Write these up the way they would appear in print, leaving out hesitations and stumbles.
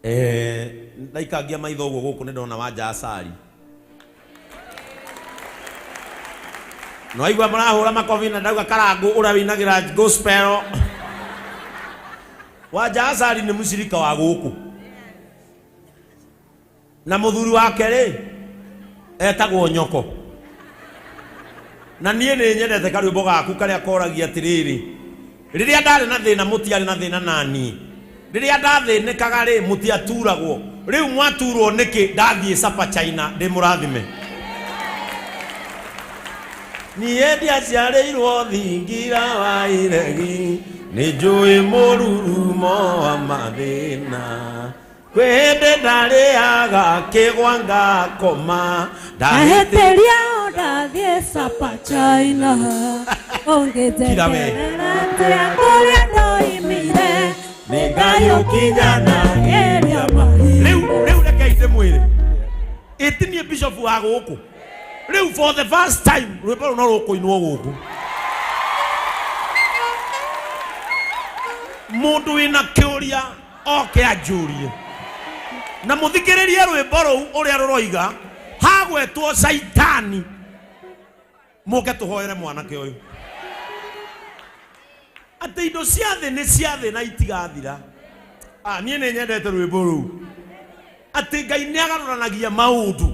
Ndaikangia maitho ũguo gũkũ nĩ ndona Wanja Asali. Nĩwaigua mũrahũra makobi na ndauga Karangũ ũrĩa wĩinagĩra gospel. Wanja Asali nĩ mũcirika wa gũkũ. Na mũthuri wake rĩ etagwo Nyoko. Na niĩ nĩ nyendete karwĩmbo gaku karĩa koragia atĩrĩrĩ, rĩrĩa ndarĩ na thĩna mũtiarĩ na thĩna naniĩ, rĩrĩa ndathĩnĩkaga rĩ mũtiaturagwo, rĩu mwaturwo nĩkĩ ndathiĩ Sapa China ndĩ mũrathime. Niĩ ndiaciarĩirwo thingira wa iregi, nĩ njũĩ mũrurumo wa mathĩna. Kwĩ hĩndĩ ndarĩaga kĩgwa ngakoma, ndahĩtĩria o ndathiĩ Sapa China. Kira we. Ũngĩnjeterera atĩa kũrĩa ndoimire, nĩ Ngai ũkinyanagĩria mahinda. Rĩu rekei ndĩmwĩre, ĩ ti niĩ bishop wa gũkũ. Rĩu for the first time rwĩmbo rũu no rũkũinwo gũkũ. Mũndũ wĩna kĩũria oke anjũrie. Na mũthikĩrĩrie rwĩmbo rũu ũrĩa rũroiga, hagwetwo Caitani. Mũke tũhoere mwanake ũyũ. Atĩ indo cia thĩ nĩ cia thĩ na itigathira. Ah, niĩ nĩ nyendete rwĩmbo rũu. Atĩ Ngai nĩ agarũranagia maũndũ.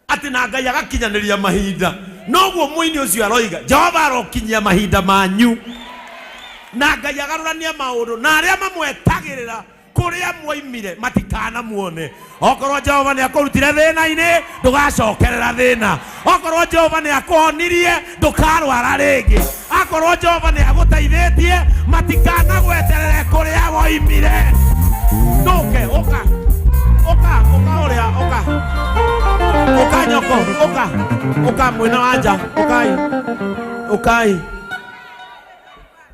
Atĩ na Ngai agakinyanĩria mahinda. Noguo mũini ũcio aroiga, Jehova arokinyia mahinda manyu. Na Ngai agarũrania maũndũ, na arĩa mamwetagĩrĩra kũrĩa mwoimire matikanamuone. Okorwo Jehova nĩ akũrutire thĩna-inĩ, ndũgacokerera thĩna. Okorwo Jehova nĩ akũhonirie, ndũkarwara rĩngĩ. Akorwo Jehova nĩ agũteithĩtie, matikanagweterere kũrĩa woimire. Ndũke, ũka. Ũka, ũka ũrĩa, ũka. Ũka nyoko, ũka. Ũka mwena wa nja, ũkai. Ũkai.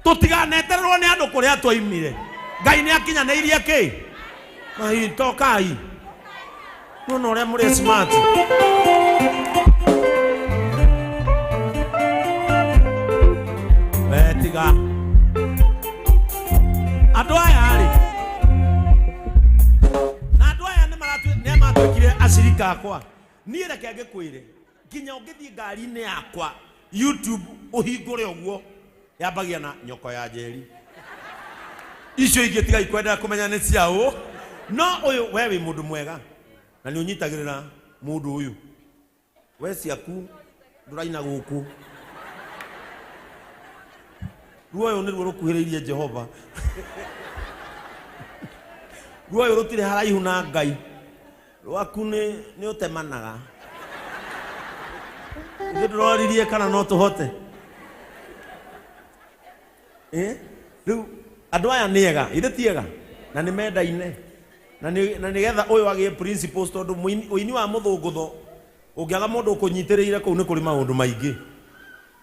Tũtiganetererwo nĩ andũ kũrĩa twaimire. Ngai nĩ akinyanĩirie kĩ? Mahinda, ũkai. Nona ũrĩa mũrĩ smart. We tiga. Andũ aya rĩ. Na andũ aya nĩ matuĩkire acirika akwa. Niĩ reke ngĩkwĩre, nginya ũngĩthiĩ ngari-inĩ yakwa YouTube ũhingũre ũguo, yambagia na nyoko ya Njeri. Icio ingĩ tigai kwenda kũmenya nĩ cia ũ. No ũyũ we wĩ mũndũ mwega na nĩ ũnyitagĩrĩra mũndũ ũyũ. We ciaku ndũraina gũkũ. Ruo ũyũ nĩruo rũkuhĩrĩirie Jehova. Ruo ũyũ rũtirĩ haraihu na Ngai. Rwaku nĩ ũtemanaga. Ithuĩ ndũroririe kana no tũhote. Rĩu andũ aya nĩ ega, ithe ti ega? Na nĩ mendaine. Na nĩgetha ũyũ agĩe principles tondũ ũini wa mũthũngũtho ũngĩaga mũndũ ũkũnyitĩrĩire kũu nĩ kũrĩ maũndũ maingĩ.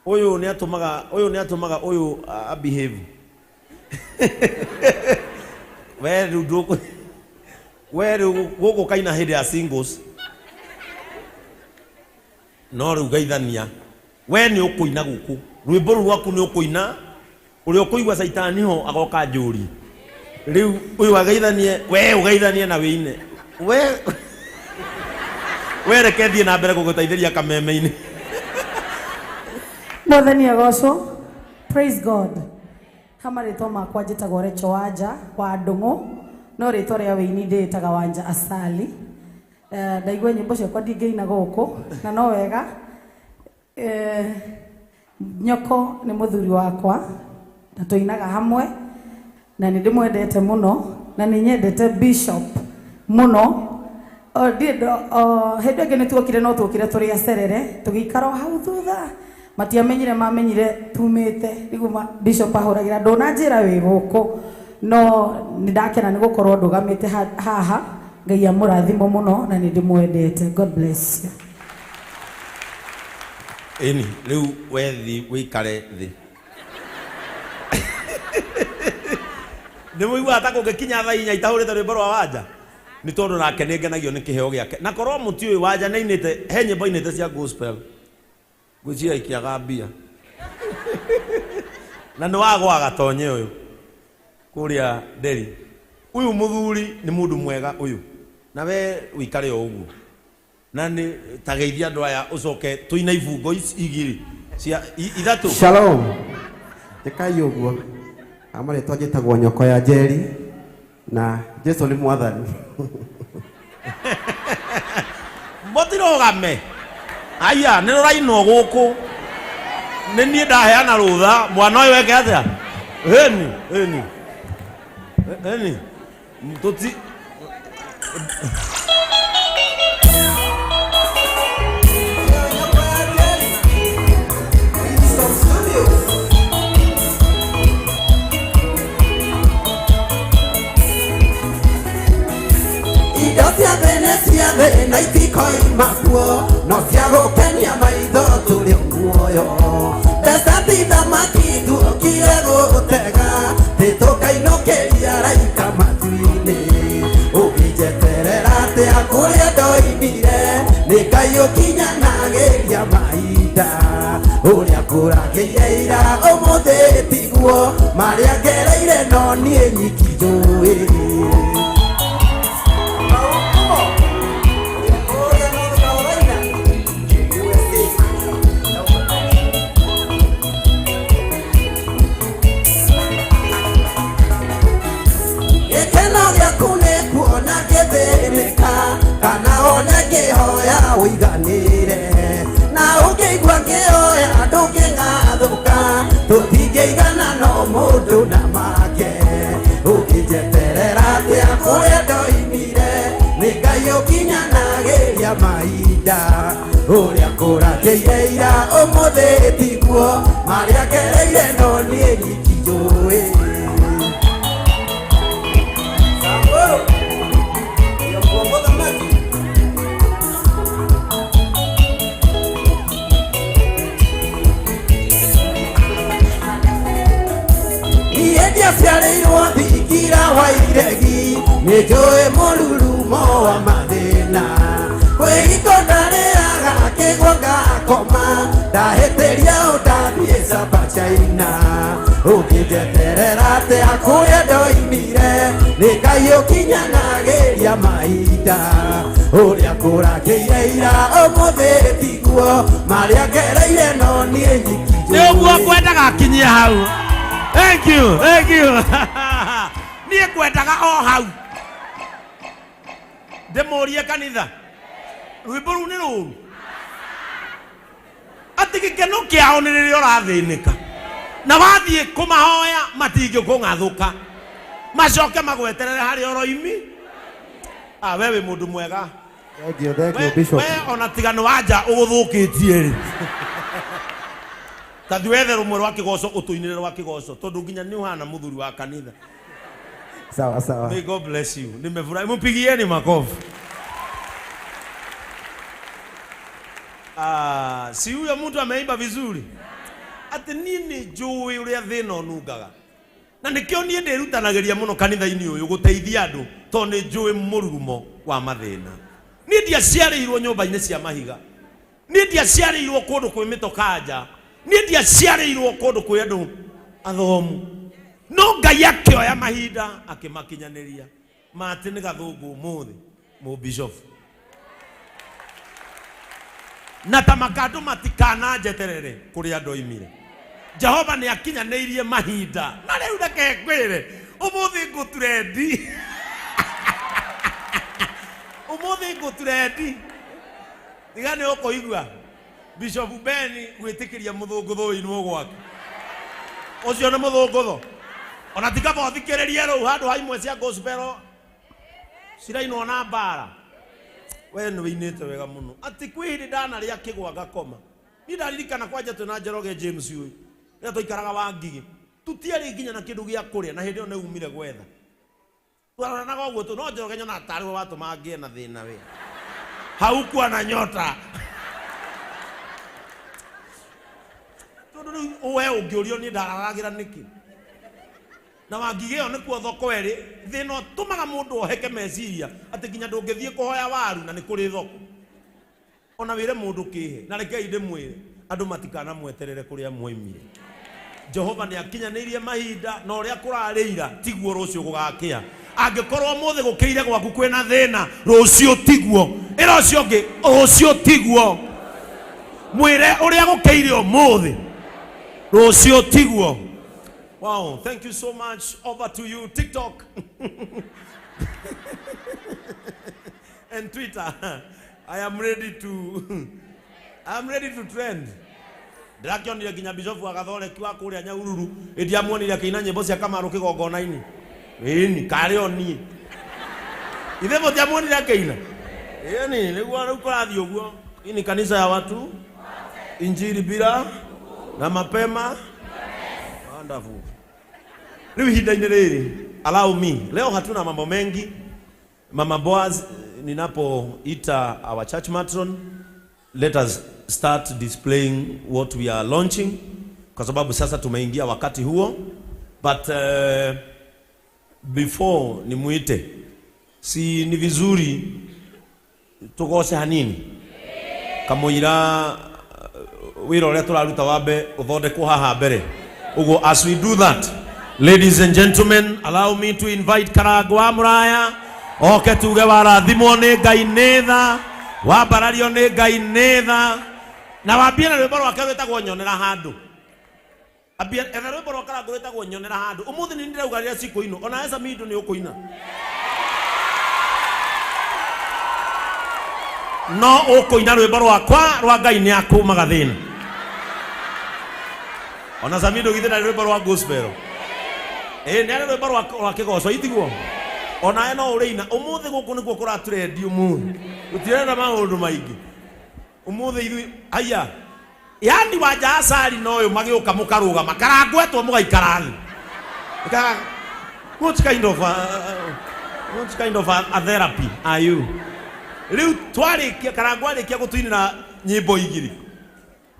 Ũyũ nĩ atũmaga, ũyũ nĩ atũmaga ũyũ a behave. We rĩu ndũkũ we rĩu gũkũ kaina hĩndĩ ya singles. No rĩu geithania. We nĩ ũkũina gũkũ. Rwĩmbo rũu rwaku nĩ ũkũina. Ũrĩa ũkũigua caitani ho agoka njũri. Rĩu ũyũ ageithanie, we ũgeithanie na wĩine. We we reke thiĩ na mbere gũgũteithĩria kameme-inĩ. Mwathani agocwo. Praise God. Ha marĩtwa makwa njĩtagwo Rachel Wanja wa Ndũng'ũ, no rĩtwa rĩa wĩini ndĩĩtaga Wanja Asali. Ndaigua nyĩmbo ciakwa ndingĩina gũkũ, na no wega. Nyoko nĩ mũthuri wakwa, na tũinaga hamwe, na nĩ ndĩmwendete mũno, na nĩ nyendete Bishop mũno. O, ndirĩ ndo, o, hĩndĩ ĩngĩ nĩ tuokire no tuokire tũrĩ acerere, tũgĩikara o hau thutha. Matiamenyire, mamenyire tumĩte. Rĩu Bishop ahũragĩra ndũnanjĩra wĩ gũkũ, no nĩ ndakena nĩ gũkorwo ndũgamĩte haha. Ngai amũrathimo mũno na nĩ ndĩmwendete. God bless you. Ĩni, rĩu we thi wĩikare thĩ. Nĩ mũiguaga ta kũngĩkinya thaa inya itahũrĩte rwĩmbo rwa Wanja? Nĩ tondũ nake nĩ ngenagio nĩ kĩheo gĩake. Na korwo mũtiũĩ Wanja nĩ ainĩte, he nyĩmbo ainĩte cia gospel. Ngwĩciria ikĩaga mbia. Na nĩ wagwa gatonye ũyũ kũrĩa Nderi. Ũyũ mũthuri nĩ mũndũ mwega ũyũ. Na we ũikare o ũguo. Na nĩ tageithia andũ aya ũcoke tũine ibungo ici igĩrĩ cia ithatũ. Shalom. Njĩkai ũguo. Ha marĩtwa njĩtagwo Nyoko ya Njeri na Jesu nĩ mwathani. Mũtirũgame. Aya, nĩ rũrainwo gũkũ. Nĩ niĩ ndaheana rũtha, mwana ũyũ eke atĩa? Ĩni, ĩni. Ĩni. Tũti Indo cia thĩ nĩ cia thĩ na itikoima kuo, no cia gũkenia maitho tũrĩ muoyo. Mbeca ti thamaki tuokire gũtega, thĩ tũkainũkĩria araika matu-inĩ. Ũngĩnjeterera atĩa kũrĩa ndoimire, nĩ Ngai ũkinyanagĩria mahinda. Ũrĩa kũragĩire ira ũmũthĩ tiguo, marĩa ngereire no niĩ nyiki njũĩ. Gĩkeno gĩaku nĩ kuona ngĩthĩnĩka, kana one ngĩhoya ũiganĩre. Na ũngĩigua ngĩhoya ndũngĩng'athũka, tũtingĩigana no mũndũ na make. Ũngĩnjeterera atĩa kũrĩa ndoimire, nĩ Ngai ũkinyanagĩria mahinda. Ũrĩa kũragĩire ira ũmũthĩ tiguo, marĩa ngereire no niĩ nyiki njũĩ. Niĩ ndiaciarĩirwo thingira wa iregi, nĩ njũĩ mũrurumo wa mathĩna. Kwĩhingo ndarĩaga kĩgwa ngakoma, ndahĩtĩria ũndathiĩ Sapa China. Ũngĩnjeterera atĩa kũrĩa ndoimire, nĩ Ngai ũkinyanagĩria mahinda. Ũrĩa kũragĩire ira ũmũthĩ tiguo, marĩa ngereire no niĩ nyiki Nĩ ũguo njũĩ. ngwendaga akinyie hau. Thank you, thank you. Niĩ ngwendaga o hau. Ndĩmũrie kanitha. Rwĩmbo rũu nĩ rũru. Atĩ gĩkeno kĩao nĩ rĩrĩa ũrathĩnĩka. Na wathiĩ kũmahoya matingĩkũng'athũka. Macoke magweterere harĩa ũroimi. Ah, we wĩ mũndũ mwega. Thank you, thank you, We Bishop. we ona tiga nĩ wanja ũgũthũkĩtie rĩ. Ta thiĩ wethe rũmwe rwa kĩgoco ũtũinĩre rwa kĩgoco tondũ nginya nĩ ũhana mũthuri wa kanitha. Sawa sawa. May God bless you. Nimefurahi. Mpigieni makofi. Ah, si huyo mtu ameimba vizuri. Ati niĩ nĩ njũĩ ũrĩa thĩna ũnungaga. Na nĩkĩo niĩ ndĩrutanagĩria mũno kanitha-inĩ ũyũ gũteithia andũ tondũ nĩ njũĩ mũrurumo wa mathĩna. Niĩ ndiaciarĩirwo nyũmba-inĩ cia mahiga. Niĩ ndiaciarĩirwo kũndũ kwĩ mĩtokanja. Niĩ ndiaciarĩirwo kũndũ kwĩ andũ athomu. No Ngai akĩoya mahinda akĩmakinyanĩria. Matĩ nĩ gathũngũ ũmũthĩ mũbishofu. Na ta makandũ matikananjeterere kũrĩa ndoimire. Jehova nĩ akinyanĩirie mahinda. Na rĩu reke ngwĩre, ũmũthĩ ngũturendi. Ũmũthĩ ngũturendi. Tiga nĩ ũkũigua Bishop Ben gwĩtĩkĩria mũthũngũthũ ũinwo gwake. Ũcio nĩ mũthũngũthũ. Ona ti kaba ũthikĩrĩrie rũu handũ ha imwe cia gospel cirainwo na mbara. We nĩ wĩinĩte wega mũno. Atĩ kwĩ hĩndĩ ndanarĩa kĩgwa ngakoma. Niĩ ndaririkana kwanja twĩna Njoroge James ũyũ. Rĩrĩa twaikaraga Wangigĩ. Tũtiarĩ nginya na kĩndũ gĩa kũrĩa na hĩndĩ ĩyo nĩ umire gwetha. Twaroranaga ũguo tu no Njoroge nyonaga tarĩ we watũma ngĩe na thĩna we. Haukuwa na nyota. Tondũ rĩu we ũngĩũrio niĩ ndararagĩra nĩkĩ? Na Wangigĩ ĩyo nĩkuo thoko ĩrĩ, thĩna ũtũmaga mũndũ oheke meciria atĩ nginya ndũngĩthiĩ kũhoya waru na nĩ kũrĩ thoko. Ona wĩre mũndũ kĩhe, na rekei ndĩmwĩre, andũ matikanamweterere kũrĩa mwoimire. Jehova nĩ akinyanĩirie mahinda na ũrĩa kũrarĩ ira tiguo rũciũ gũgakĩa. Angĩkorwo ũmũthĩ gũkĩire gwaku kwĩna thĩna, rũciũ tiguo. Ĩra ũcio ũngĩ, rũciũ tiguo. Mwĩre ũrĩa gũkĩire ũmũthĩ, rũciũ tiguo. Wow, thank you so much. Over to you, TikTok and Twitter. I am ready to trend. Ndĩrakĩonire nginya bishop wa Gathoreki wa kũrĩa Nyahururu, ĩndiamuonire akĩina nyĩmbo cia Kamaru kĩgongona-inĩ. Ĩni karĩ o niĩ ithe mũtiamuonire akĩina. Ĩni nĩguo rĩu kũrathiĩ ũguo. Hii ni kanisa ya watu injili bila na mapema. Wonderful. Rĩu ihinda-inĩ rĩrĩ, allow me, leo hatuna mambo mengi. Mama Boaz, ninapoita our church matron, let us start displaying what we are launching, kwa sababu sasa tumeingia wakati huo. But before nimuite, si ni vizuri tugoce hanini kamũira wĩra ũrĩa tũraruta wambe ũthondekwo haha mbere ũguo. As we do that, ladies and gentlemen, allow me to invite Karango wa Mũraya oke tuge warathimwo nĩ Ngai nĩ tha, wambarario nĩ Ngai nĩ tha, na wambie na rwĩmbo rwake rwĩtagwo Nyonera Handũ. Ambia etha rwĩmbo rwa Karango rwĩtagwo Nyonera Handũ. Ũmũthĩ nĩ ndĩrauga rĩrĩa cikũinwo, ona Esa Mindo nĩ ũkũina, no ũkũina rwĩmbo rwakwa rwa Ngai nĩ akũmaga thĩna. Ona Samido githĩ ndarĩ rwĩmbo rwa gospel? Ĩ nĩ arĩ rwĩmbo rwa kĩgoco itiguo, onawe no ũrĩina ũmũthĩ. Gũkũ nĩkuo kũratũrendi ũmũthĩ, gũtirenda maũndũ maingĩ ũmũthĩ ithuĩ. Aya yani wanja acari na ũyũ magĩũka mũkarũgama, karangwetwo mũgaikara thĩ. What kind of a therapy are you? Rĩu twarĩkia, Karangũ arĩkia gũtũinĩra nyĩmbo igĩrĩ,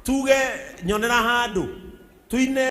tuge Nyonera Handũ, tuine.